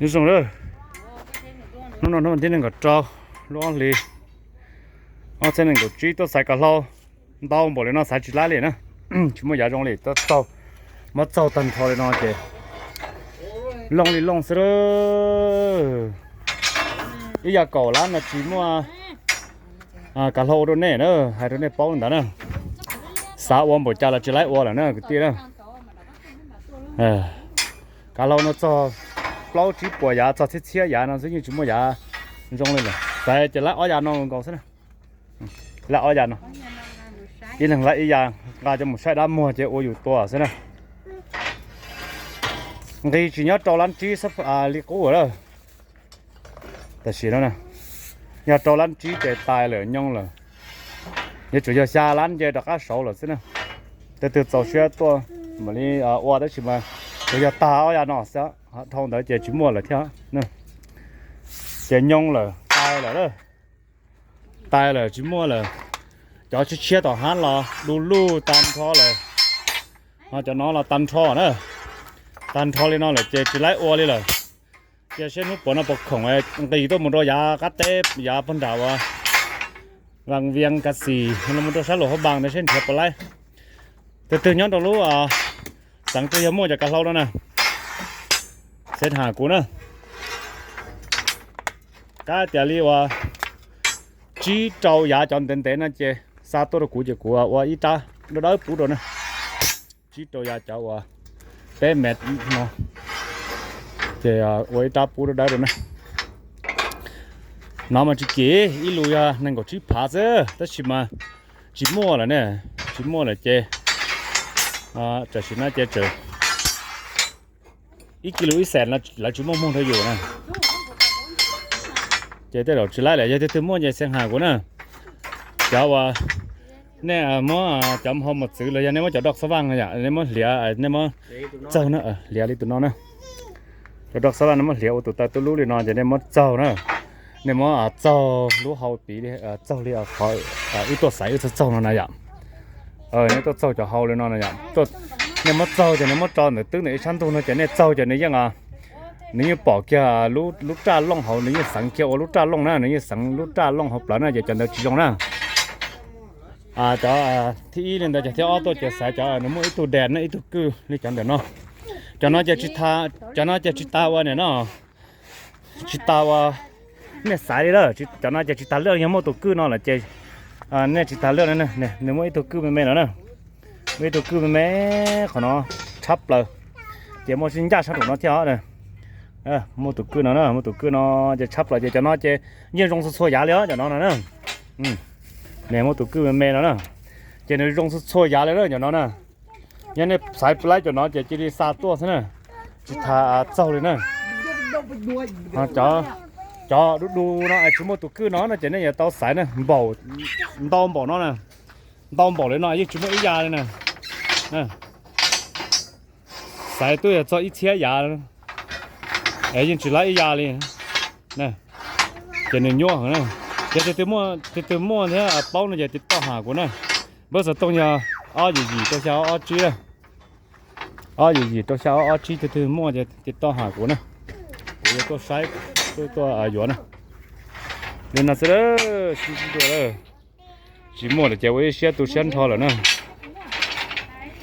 Nyob zoo lawm, hnub no hnub vas thib nees nkaum rau lub ob hlis ob txhiab nees nkaum tsib, tuaj xaiv kav hlau ntau npaum li no xaiv tsis laib li na. Tsis muaj yav zoo li, tuaj txaug, muab txaug tag nrho li no ces looj li looj xwb lawm. Ib yam kaum lab no tsis muaj kav hlau ua rau nej na, hais rau nej paub li ntawd na. Xav ua npaum cas los tsis laib ua lawm na kwv tij na. Kav hlau no txog plaub tsib puas yav, txog txhiab txhiab yav no xwb yeej tsis muaj yav zoo li lawm. Xaiv ces laib ob yav no nkaus xwb na. Laib ob yav no, ib leeg laib ib yav, nqa coj mus saib dab muag ces ua yus tua xwb na. Nqis tsis nyob rau lab tsib li qub lawm. Tam sim no yog rau lab tsib ces tas lawm, nyooj lawm. Yuav tsum yog xya lab nce rov qab saud lawm xwb na. Tej twg txaus siab tuaj mam li ua, tab sis mas tsuas yog tag ob yav no xwb, dhau ntawd ces tsis muaj lawm thiab. Ces nyooj lawm, tas lawm, tas lawm tsis muaj lawm. Cov tshiab tshiab tom hab los du lug tag nrho lawm, ho cov no los tag nrho na. Tag nrho li no lawm ces tsis laib ua li lawm. Cia seb hnub puav no puas khoom nqis tuaj mus rau yav qab teb, yav puag nram uas Vaj Viaj Kas Xis los mus rau sab Luam Hauv Npas ntawd seb nrhiav puas laib. Tus twg nyob rau lub xeev twg yog muaj cov kav hlau no na, xeeb has kuv na. Qab tias li uas tsib rau yav cov ntev ntev no ces xa tuaj rau kuv ces kuv ua ib rab dawb dawb pub rau na. Tsib rau yav cov uas peb mev no ces ua ib rab pub dawb dawb rau na. No mas tsis kim, ib lus yog nees nkaum tsib phav xwb, tab sis mas tsis muaj lawm ne, tsis muaj lawm ces tam sim no ces tseem ib kis lus ib xees lawv tsis muaj muag rau yus na. Ces tej zaum tsis laib lawm, yog tias twg muaj ces xeeb has kuv na. Cov uas nej muab cov hau mos txwv los yog nej muab cov doj xab vaj no yom, nej muab hliav, nej muab txaug na, hliav li tus no na. Cov doj xab vaj nej muab hliav ua tus taw tub lub li no ces nej muab txaug na. Nej muab txaug lub hau pim li, txaug li qhov wb tuaj xaiv wb txaug txaug no na yom. Nej tuaj txaug cov hau li no na yom. Nej muab txaug ces nej muab tso ntawm twb ntawm ib sab ntug no ces nej txaug ces nws yeej, nws yeej pom kiag lub raj looj hauv, nws yeej xeev kiag ua lub raj looj na, nws yeej xeev lub raj looj hauv plawv na ces cov ntawd tsis zoo na. Cov thib ib li ntawd ces thib ob tuaj ces xaiv cov nws muaj ib tug dej na, ib tug kwj li cov ntawm no. Cov no ces tsis tas, cov no ces tsis tas ua niam no, tsis tas ua, nej xaiv li lawm, cov no ces tsis tas lwj, yog muaj tus kwj no lawm ces nej tsis tas lwj na. Nws muaj ib tug kwj me me no na, muaj ib tug kwj me me qhov no tshab plaws, ces muaj sib ncaj sab nraum no thiab os. Muaj tus kwj no na, muaj tus kwj no ces tshab plaws ces cov no ces yeej zoo txhua txhua yav li os cov no no na. Nws muaj tus kwj me me no na, ces nws zoo txhua txhua yav li na cov no na. Yog nej xaiv laib cov no ces cia li xa tuaj xwb na, tsis tas txaug li na. Cov, cov du du no tsis muaj tus kwj no no ces nej yuav tau xaiv na, npaum, ntau npaum no na, ntau npaum li no yeej tsis muaj ib yav li na. Xaiv twb yog txog ib txhiab yav es yeej tsis laib ib yav li. Ces nws nyuaj heev na. Ces tus twg muaj thiab paub no ces tiv toj ham kuv na. Npawb xov tooj yog ob yim yim rau xya ob ob tsib. Ob yim yim rau xya ob ob tsib, tus twg muaj ces tiv toj ham kuv na. Kuv yuav tuaj saib, tuaj yuav na. Li no xwb, sib ntua lawm. Tsis muaj lawm ces ua ib siab tu siab nrho lawm na.